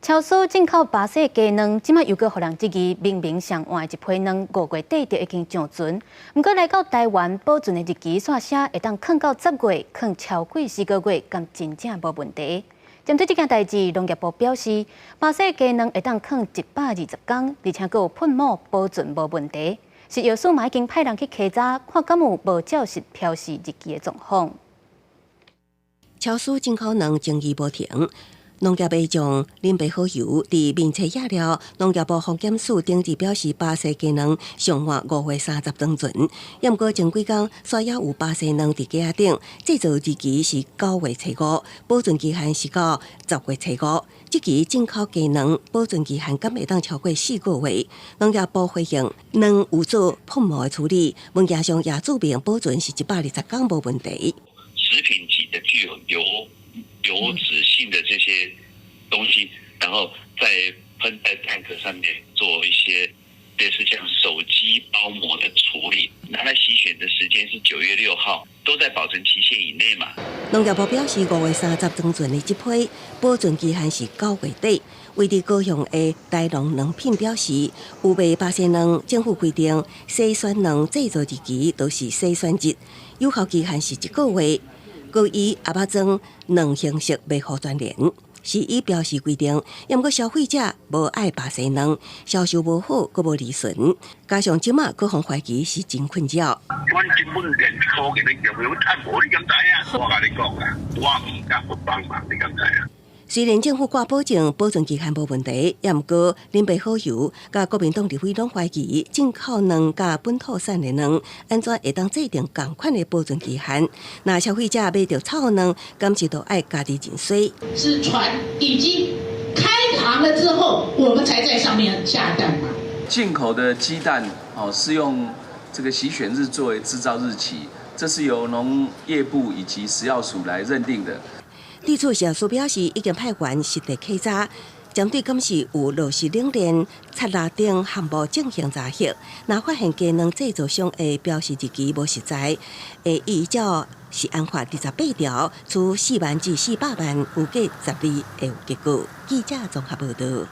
超市進口巴西雞卵，這擺又閣予人質疑，明明上換的一批卵5月底就已經上船，毋過來到台灣保存的日期煞寫會當囥到10月，囥超過4個月，敢真正無問題？針對這件代誌，農業部表示，巴西雞卵會當囥120天，而且閣有噴膜保存無問題。食藥署嘛已經派人去稽查，看敢有無照實標示日期的狀況。超市進口卵爭議無停。農業部長林白好友佇面冊寫了，農業部防檢署頂日表示，巴西雞卵上換5月30裝船，毋過前幾工煞猶有巴西卵佇架仔頂，製造日期是9月初5，保存期限是到10月初5。這支進口雞卵保存期限敢會當超過四個月？農業部回應，卵有做噴膜的處理，文件上也註明保存是120天無問題。食品級的具有油脂性的這些東西，然後再噴在蛋殼上面做一些類似像手機包膜的處理。拿來洗選的時間是9月6號，都在保存期限以內嘛。農業部表示，5月30裝船的這批保存期限是9月底。位佇高雄的台農卵品表示，有賣巴西卵，政府規定篩選卵製造日期都是篩選日，有效期限是一個月。閣以盒仔裝卵形式賣予全聯，是依標示規定，毋過消費者無愛巴西卵，銷售無好，閣無利潤，加上這馬閣予懷疑是真困擾。阮根本連科技都用，趁無你敢知影？我共你講啦，我毋敢不幫忙，你敢知影？雖然政府掛保證保存期限無問題，也毋過林北好友佮國民黨立委攏懷疑進口卵佮本土產的卵，按怎會當制定仝款的保存期限？若消費者買著臭卵，敢是都愛家己認衰？是船已經開航了之後，我們才在上面下蛋嘛。進口的雞蛋哦，是用這個洗選日作為製造日期，這是由農業部以及食藥署來認定的。對此，食藥署表示，已經派員實地稽查，針對敢是有落實冷鏈、擦蠟等項目進行查核。若發現雞卵製造商的標示日期無實在，會依照食安法28條，處4萬至400萬，預計10日會有結果。記者綜合報道。